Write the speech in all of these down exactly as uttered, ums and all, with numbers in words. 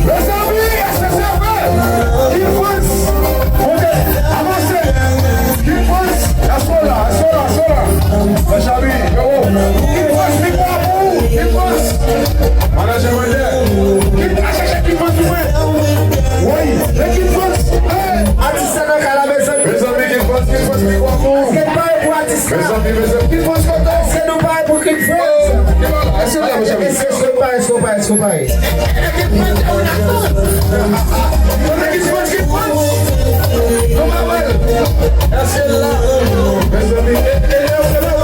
Mezanmi, èske se vre? King Frantz, monte, avanse. King Frantz, èske w la, èske w la, èske w la? Mezanmi, yo, King Frantz, mikwo a pou ou, King Frantz. Manager Wender, King Frantz, chèche King Frantz pou mwen. Woy, men King Frantz, hey! Atis la nan kay la, mezanmi. Mezanmi, King Frantz, King Frantz, mikwo a pou ou. Èske n pare pou atis la? Mezanmi, mezanmi, King Frantz, kote w? Èske nou pare pou King Frantz? Èske w pare, èske w pare, èske w pare? Mezanmi, mezanmi, mezanmi, mezanmi, mezanmi, mezanmi, mezanmi, mezanmi.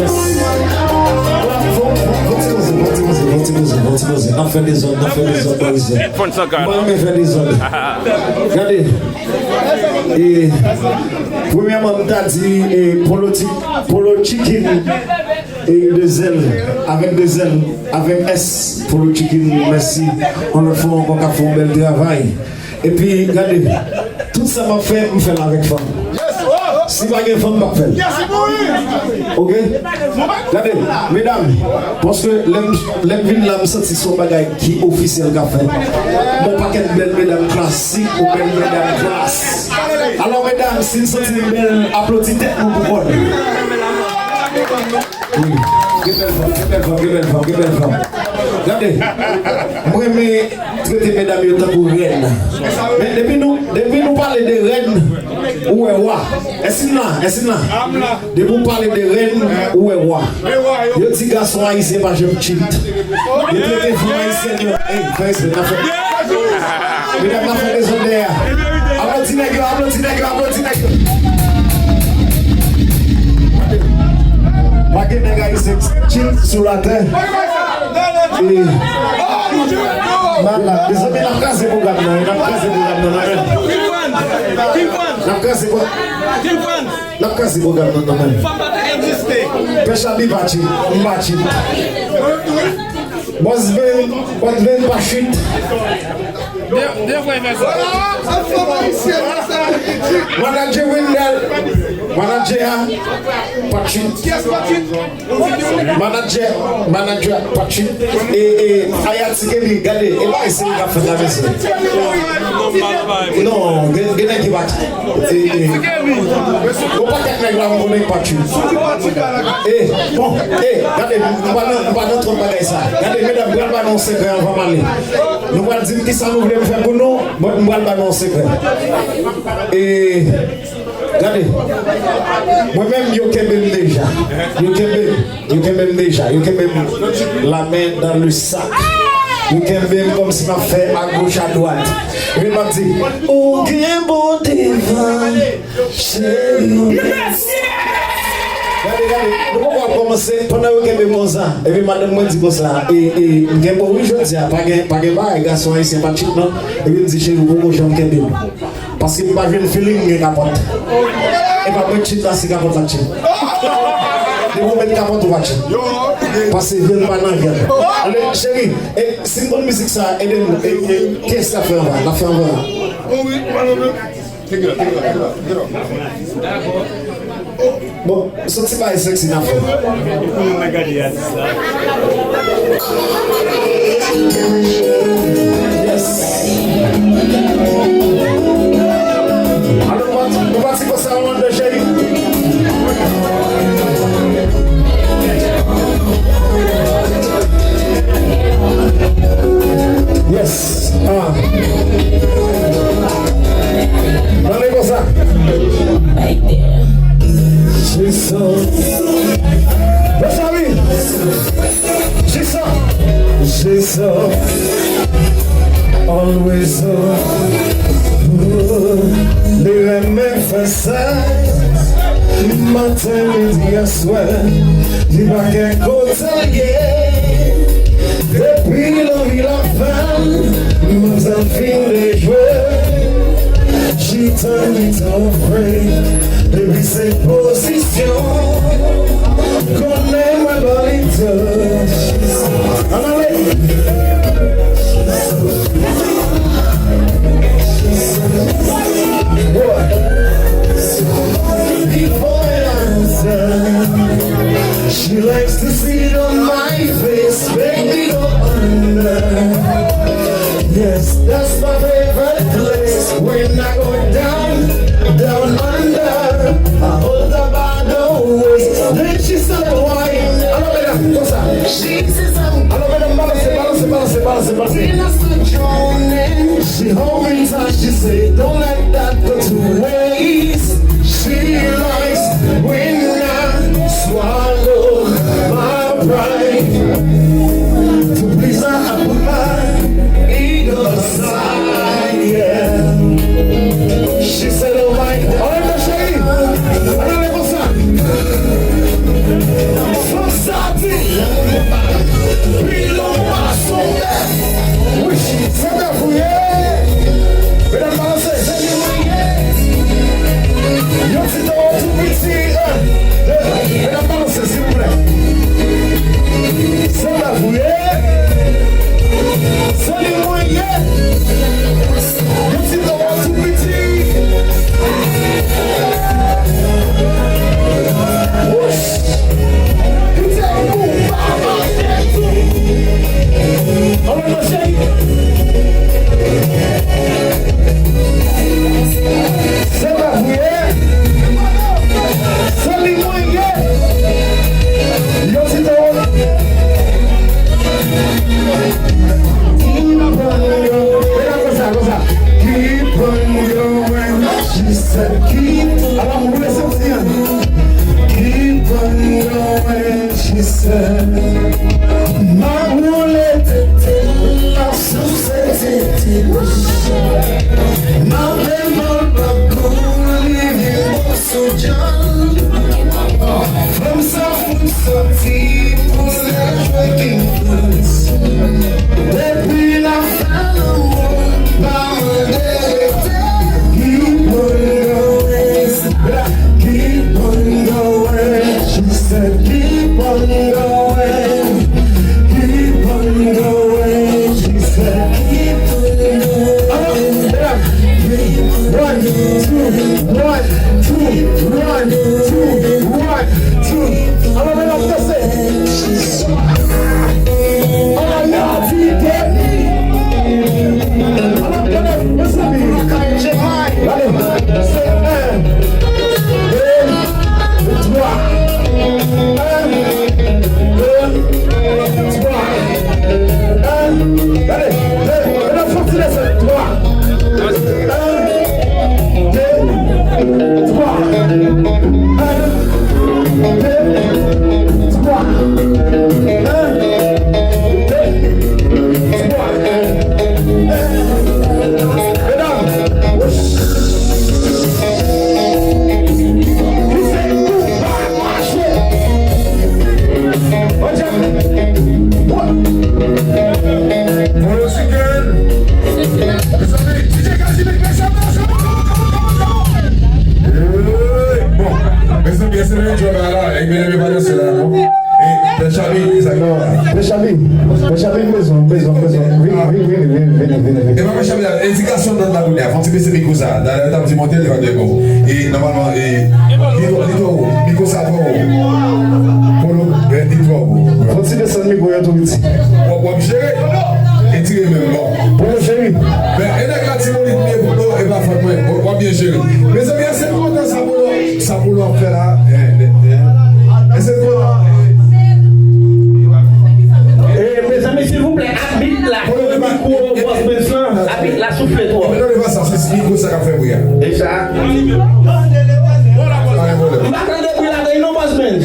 Yes. Fò, fò, fò ti poze, fò ti poze, fò ti poze, fò ti poze. N ap fè dezòd, n ap fè dezòd, Morizè. Mwen renmen fè dezòd. Gade. E, premyèman, m ta di, e, Polo Chi-, Polo Chicken e de zèl, avèk de zèl, avèk S, Polo Chicken, mèsi. Yon lòt fwa ankò k ap fè yon bèl travay. Epi, gade, tout sa m ap fè, m fè l avèk fanm. Si pa gen fanm, m p ap fè l. Oke? Gade, medam, paske lè m, lè m vin la, m santi se yon bagay ki ofisyèl k ap fèt. Bon pakèt bèl medam klasik, ou bèl medam klas. Alò, medam, si n santi n bèl, aplodi tèt nou pou kò n. Wi. Gen bèl fanm, gen bèl fanm, gen bèl fanm, gen bèl fanm. Gade, mwen renmen trete medam yo tankou rèn. Men depi nou, depi nou pale de rèn, ou wè wa. Èske n la? Èske n la? Depi w pale de rèn, ou wè wa. Yo di gason ayisyen pa janm cheat. Yo trete fanm ayisyèn yo, ey, fè respè, n ap fè. Medam, n ap fè dezòd dèyè a. Aplodi nèg yo, aplodi nèg yo, aplodi nèg yo. Pa gen nèg ayisyen ki cheat sou latè. E, malad. Mezanmi, n ap kraze pwogram nan, n ap kraze pwogram nan, nan men. N ap kraze pwogram. N ap kraze pwogram nan, nan men. Pèch a bi pa cheat, m pa cheat. Bòs Ven, Bòs Ven pa cheat. Byen, byen vre, mèsi. Manadjè Wendell, manadjè a, pa cheat. Manadjè, manadjè a pa cheat. E, e, Ayati Kelly, gade, e pa eseye k ap fèt la, mesye. Non, gen, gen nèg ki pa cheat. E, e. Gon pakèt nèg la m konnen k pa cheat. E, bon, e, gade, m pa nan, m pa nan twòp bagay sa. Gade, medam, m pral ba nou yon sekrè anvan m ale. Nou pral di m kisa nou vle m fè pou nou, but m pral ba nou yon sekrè. E, gade, mwen menm, yo kenbe m deja. Yo kenbe m. Yo kenbe m deja, yo kenbe m la men dan le sak. Yo kenbe m kòmsi m ap fè a goch a dwat. Epi m ap di, ou gen bon devan, cheri. Gade, gade, nou poko ap kòmanse, pandan yo kenbe m konsa. Epi madanm mwen di konsa, e, e, m gen bon wi jodi a, pa gen, pa gen bagay, gason ayisyen pa cheat non. Epi m di, cheri, ou poko janm kenbe m. Paske m pa jwenn feeling gen kapòt. E pa mwen k cheat la, se kapòt la k cheat. Depi w met kapòt ou pa cheat. Pase vye l pa nan vye l. Ale, cheri, e, si m konn mizik sa, ede m, e, e, kiyès k ap fè anba? N ap fè anba. Bon, soti bay sexy n ap fè. Pou nou gade atis la. Yes. Alò, nou pati, nou pati konsa, Wonder cheri. Yes. Ah. Mande konsa. Jisòs. Mezanmi. Jisòs. Jisòs. Always on. Li renmen fè sèks. Maten, midi, aswè. Li pa kè kote l ye. Depi l anvi l ap fè l, manzè fin dejwe. She turn me to a freak. Epi se pozisyon. Konnen mwen ba li touch. Ann ale. Boy. She likes to sit on my face, baby, go under. Yes, that's my favorite place. When I go down, down under, I hold her by the waist. Then she start whine. Alò, medam, konsa. She says I'm Alò, medam, balanse, balanse, balanse, balanse, balanse. Then I start drowning. She hold me tight, she say, "Don't let that go to waste." She likes when I swallow my pride. To please her, I put my ego aside, yeah. She said, "Oh my, oh, ma chérie, alò, lè konsa." Fanm sa di, pilon pa sonde. Wi, se bèf ou ye. Medam, balanse. Yon ti towo tou piti, en, de. Medam, balanse, silvouplè. Se bèf ou ye. Se li mwen ye. Yon ti towo tou piti. Wouch. Kite pou papa. Anmwey, mon cheri. Se pa vre. Se li mwen ye. Yon ti ton. Keep on going. Mete konsa, konsa. Keep on going. She said, keep. Ala, m woule santi an. Keep on going, she said. M ap woule tete l, m ap souse tete l. M ap fè mal pa kou li vin bon. Sou djòl. Fanm sa fout soti pou l jwe King Prince. Depi n ap fè lanmou, pa mande rete. Keep on going, keep on going. She said, keep on going. Keep on going, she said. Keep on going. One, two, one, two, one, two, one, two. Alò, medam, danse. Alò, y a di de. Alò, medam, mezanmi. Alè, se en, de, twa. En, de, twa. En, de, medam, fò ti desann. Twa. En, de, twa. En, de, twa. En, de, twa. Medam, Bon, mezanmi, se yon djòb la, e mezanmi pa danse la, non. E, Pè Chabi, sa k nan la? Pè Chabi, Pè Chabi, m bezwen, m bezwen, m bezwen. Vini, vini, vini, vini, vini, vini, vini. E pa Pè Chabi la, edikasyon nan la kounye a, fò n ti bese mikwo sa. Dayè, yo t ap di monte, li pa t bon. E, nòmalman, e, li twò, li twò wo, mikwo sa twò wo. Polo, e, li twò wo. Fò n ti desann mikwo yo tou piti. W ap, w ap jere. E tire menm, bon. Polo, cheri. Men, e nèg la ti molit byen, bon, e pa fòt mwen. W ap byen jere. Mezanmi, èske nou kontan sa, Polo? Sa Polo ap fè la, eh, eh, eh. Èske Polo... Eh, mezanmi, silvouplè, abit la, mikwo Boss Benz lan, abit la soufle twòp. Men non, li pa sa, se mikwo sa k ap fè bri a. E sa? Pa gen pwoblèm. M pa tande bri ladan l non, Boss Benz.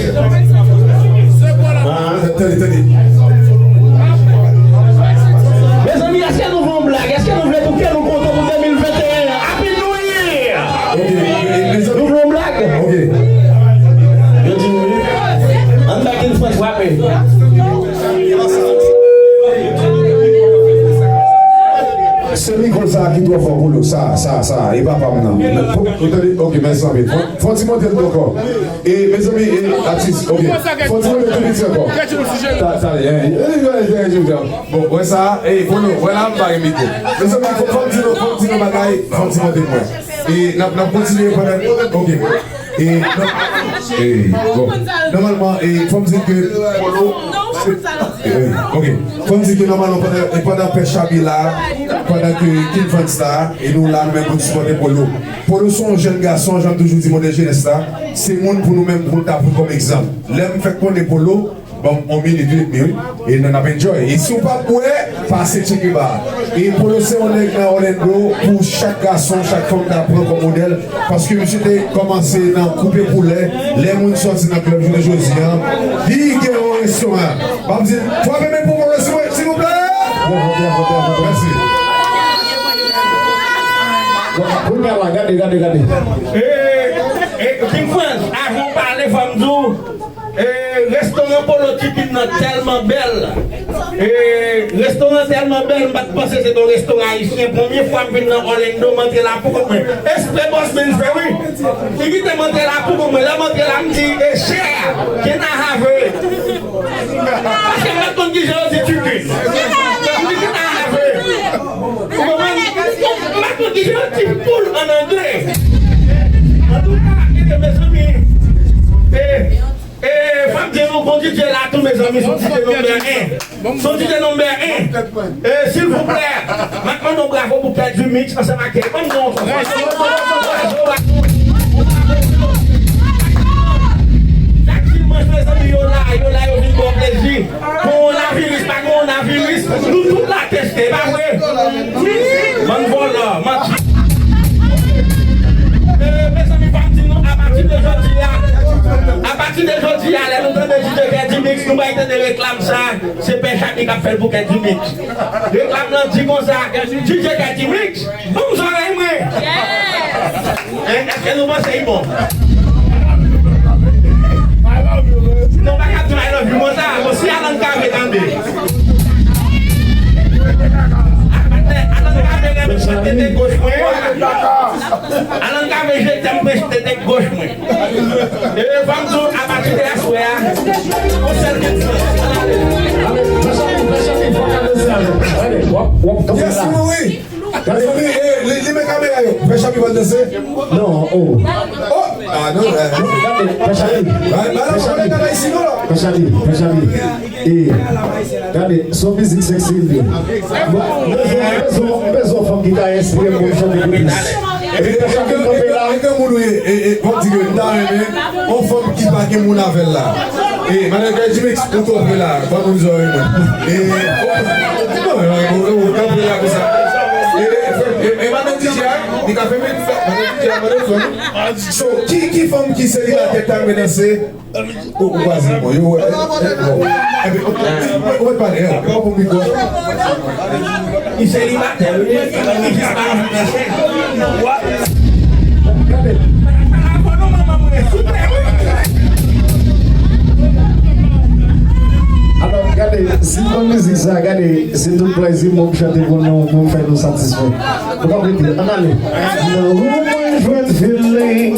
Ah. Tande, tande. Mezanmi, èske nou vle yon blag? Èske nou vle pou ke nou kontan pou de mil venteyen an? Happy New Year! Ok, e, e, nou vle yon blag? Ok. Yo di wi. Ann bay King Prince frape. Se mikwo sa ki twò fò pou nou, sa, sa. Sa, e papa m nan. Ou tande? Ok, mèsi anpil. Fò, fò ti monte l ankò. E, mezanmi, e, atis, ok. Fò ti monte tou piti ankò. Ta, ta, e, e, e, e, e, bon, wè sa, e, pou nou, wè la, m pa gen mikwo. Mezanmi, fò, fò m di nou, fò m di nou bagay, fò ti monte mwen. E, n ap, n ap kontinye pandan, ok. E, nan, e, bon, nòmalman, e, fò m di ke Polo, e, ok. Fò m di ke nòmalman, pandan, e, pandan Pè Chabi la, pandan ke King Frantz la, e nou la, nou menm pou n sipòte Polo. Polo se yon jèn gason, jan m toujou di, modèl jenès la, se moun pou nou menm, pou n ta pran kòm egzanp. Lè m fèk konnen Polo, ban m yon minit, wi, wi, wi. E n ap enjoy. E si w pa bwè, pase tcheke ba. E Polo se yon nèg nan Orlando pou chak gason, chak fanm ta pran kòm modèl. Paske misye te kòmanse nan koupe poulè. Lè moun sòti nan klèb jounen jodi a, li gen yon restoran. Ban m di, frape men pou Polo, silvouplè. Mèsi. Kounye a la, gade, gade, gade. E, e, King Frantz, avan w pale, fò m di w, E, restoran Polo Chicken nan tèlman bèl. E, restoran tèlman bèl, m pa t panse se te yon restoran ayisyen. Premye fwa m vin nan Orlando, m antre la pou kont mwen. Espre Boss Ben fè, wi. Li kite m antre la pou kont mwen. Lè m antre la, m di, e chè, can I have it? Paske m pa t konn kijan yo di chicken. M di, can I have it? Ou konprann? M pa t konn kijan yo di poul an angle. Antouka, e, mezanmi, e, E, fò m di nou, bon DJ la tou, mezanmi, son DJ nonbè en. Son DJ nonbè en. E, silvouplè, m ap mande yon bravo pou Pè Dimix ansanm ak, ban m di yon fò. Chak dimanch, mezanmi, yo la, yo la, yo vin ba w plezi. Kowonaviris, pa kowonaviris, nou tout la teste, pa vre? Bann vòlò, manti. E, mezanmi, fò m di nou, apati de jodi a, apati de jodi a, lè nou tande DJ Kèdimix, nou pa tande reklam sa, se Pè Chabi k ap fè l pou Kèdimix. Reklam nan di konsa, DJ Kèdimix, ban m zòrèy mwen. Èske nou panse li bon? Sinon, pa ka di I love you konsa. Bon, si Alan Cavé tande. Alan Cavé renmen pwent tete goch mwen. Alan Cavé je t'aime pwent tete goch mwen. E fò m di w, apati de aswè a, yon sèl kèk fwa. Ale, fè chapit, fè chapit, fò ka danse avè. Ale, w ap, w ap kanpe la. Gade, li, li, li men kamera yo. Pè Chabi pral danse? Non, oh. Oh! Ah, non, eh. Gade, Pè Chabi. Pè Chabi. Pè Chabi, Pè Chabi. E, gade, se yon mizik sexy li ye. Bon, m bezwen, m bezwen, m bezwen yon fanm ki ka enspire m pou m chante pi plis. Epi Pè Chabi kanpe la. E, e, e, e, bon, di ke m ta renmen yon fanm ki pa gen moun avè l la. E, madan Kay Jimex, ou twò pre la, pa moun zòrèy mwen. E, ou, ou, ou, ou kanpe la konsa. E, e, e, e, madan DJ a, li ka fè men, madan DJ a, madan fè. So, ki, ki fanm ki selibatè k ta renmen danse? Ou, ou kwaze mwen, yo, e, e, bon. Epi, ou, ou, ou, ou pale, e, ou pran mikwo. Li selibatè, wi. Li jis pa anvi nan chèz. Gade. Alò, gade, si konn mizik sa, gade, se tout plezi mwen pou chante pou nou, pou fè nou satisfè. Nou p ap rete, ann ale. Nan ou mwen jwenn feeling.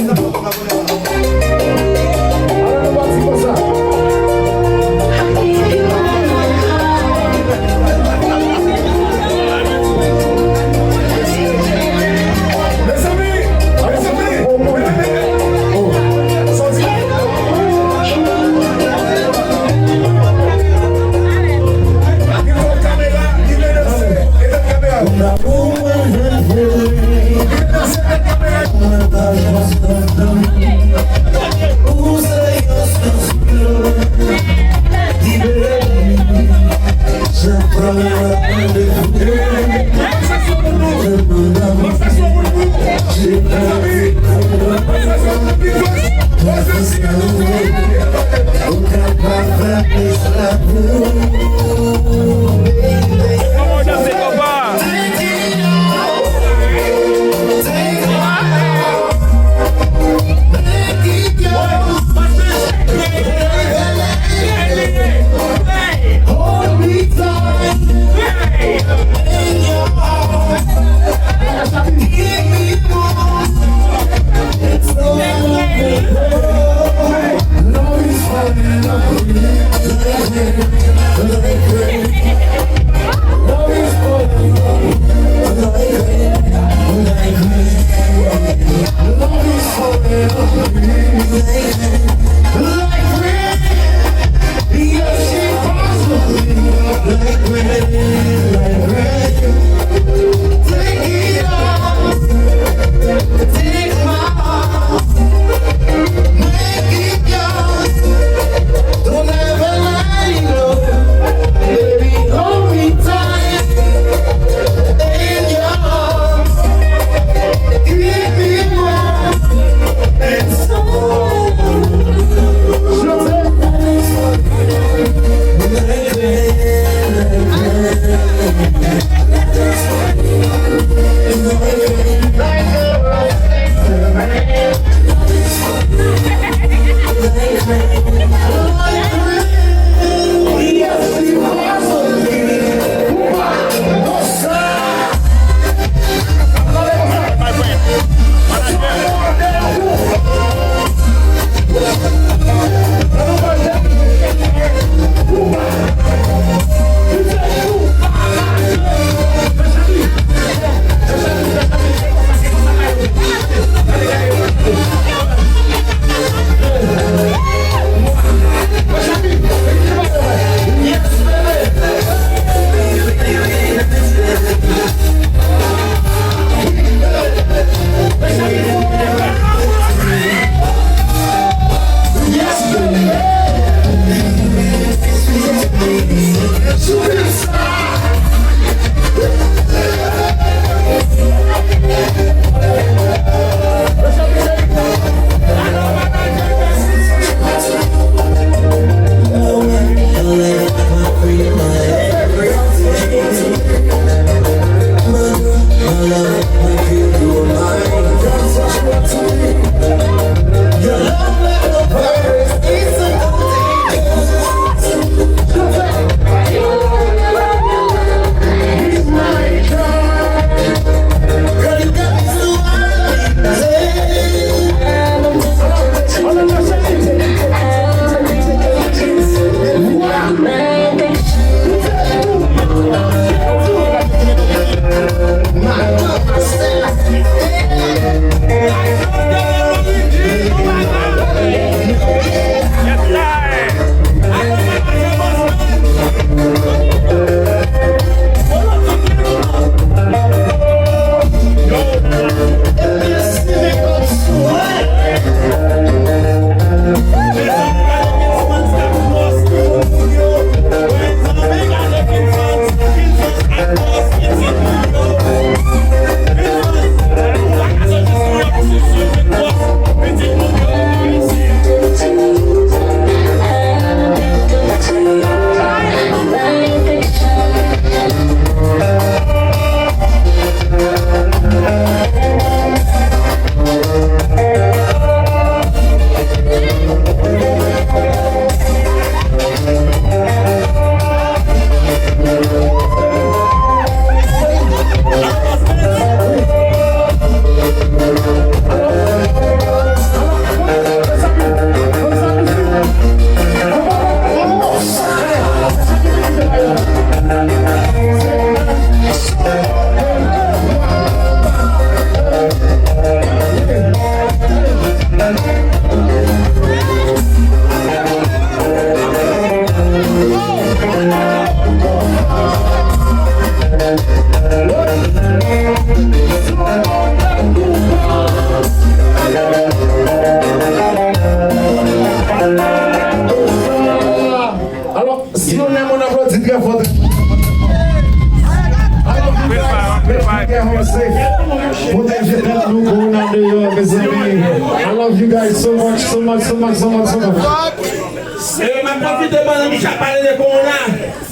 I love you guys so much, so much, so much, so much, so much. E m ap pwofite pandan Micha pale de kowona.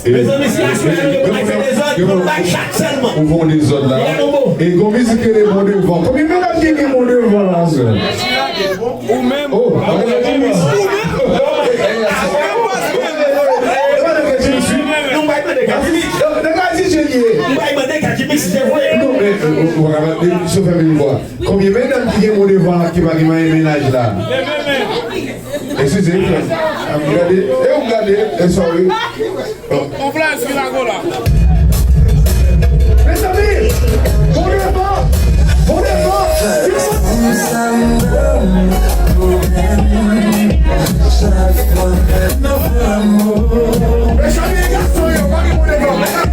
Mezanmi, si aswè a nou gen pou n fè dezòd, pou n bay chat sèlman. Ou fè yon dezòd la. E gon mizik ki rele Bon Devan. Konbyen medam ki gen Bon Devan la, sè? Ou menm. Oh, ou menm. Nou bay mande Kadjimix. Nou bay mande Kadjimix, se vre. Non, men, ou pa kapab, se fè menm vwa. Konbyen medam ki gen Bon Devan la ki pa gen manyen mennaj la? Eskize, frè. M gade, e ou gade, e sorry. On flash ki lago la. Mezanmi, Bon Devan, Bon Devan. Mezanmi, gason yo, pa gen Bon Devan. Mezanmi,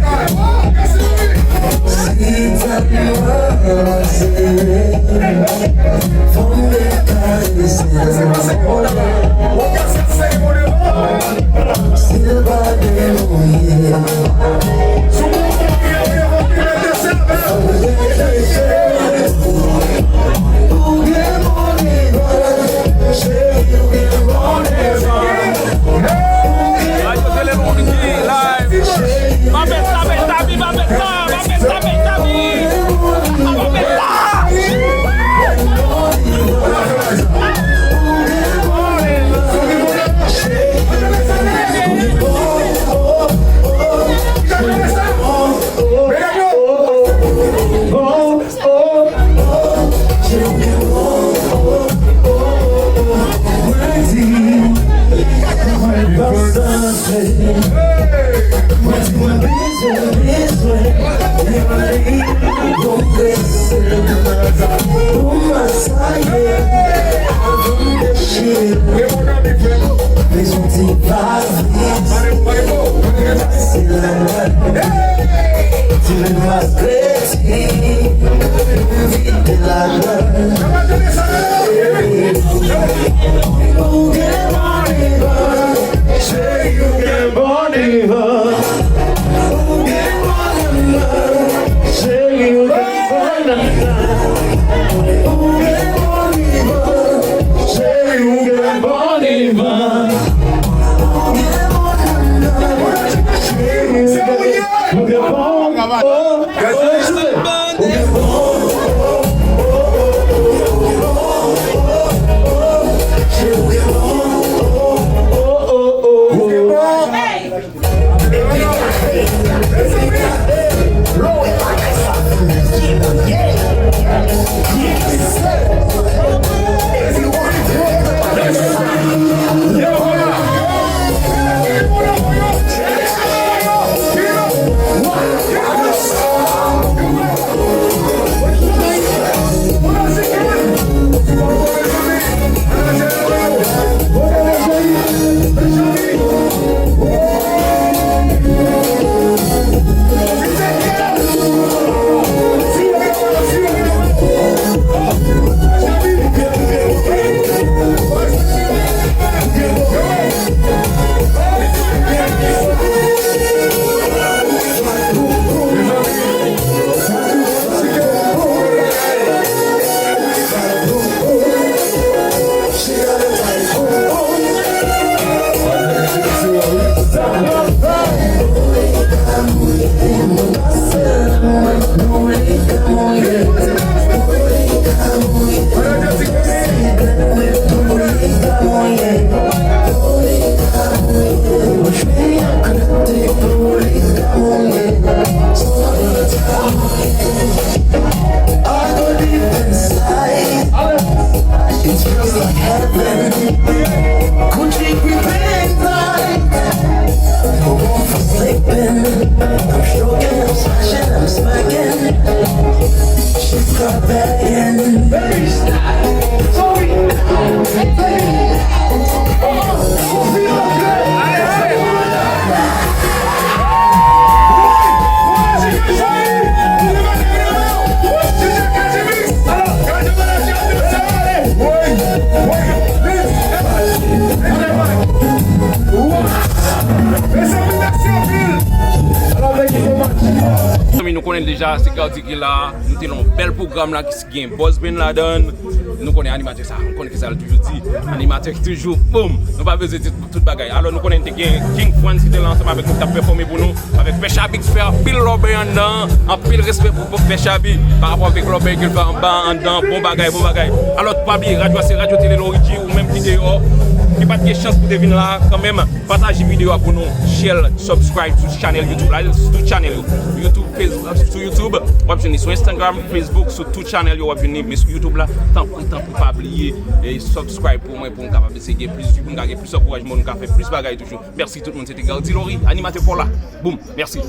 nou konnen deja, se Gardy ki la. Nou te nan yon bèl pwogram la ki gen Boss Ben ladan l. Nou konnen animatè sa, nou konnen ki sa l toujou di. Animatè ki toujou, boum, nou pa bezwen di tout bagay. Alò, nou konnen te gen King Frans ki te la ansanm avèk nou, ki t ap pèfòme pou nou. Avèk Pè Chabi ki fè anpil lòbèy anndan, anpil respè pou, pou Pè Chabi, pa rapò avèk lòbèy ke l fè anba, anndan, bon bagay, bon bagay. Alò, pa bliye, radyo a se Radyo Tele Lorigi, ou menm ki deyò, ki pa t gen chans pou te vin la, kanmenm, pataje videyo a pou nou, share, subscribe sou channel YouTube la, sou tout channel yo. YouTube, Facebook, sou YouTube, w ap jwenn li sou Instagram, Facebook, sou tout channel yo, w ap jwenn li, men sou YouTube la, tanpri, tanpri, pa bliye, e subscribe pou mwen, pou m kapab eseye gen plis view, pou m ka gen plis ankourajman, pou m ka fè plis bagay toujou. Mèsi tout moun, se te Gardy Laurie, animatè pa w la. Boum, mèsi.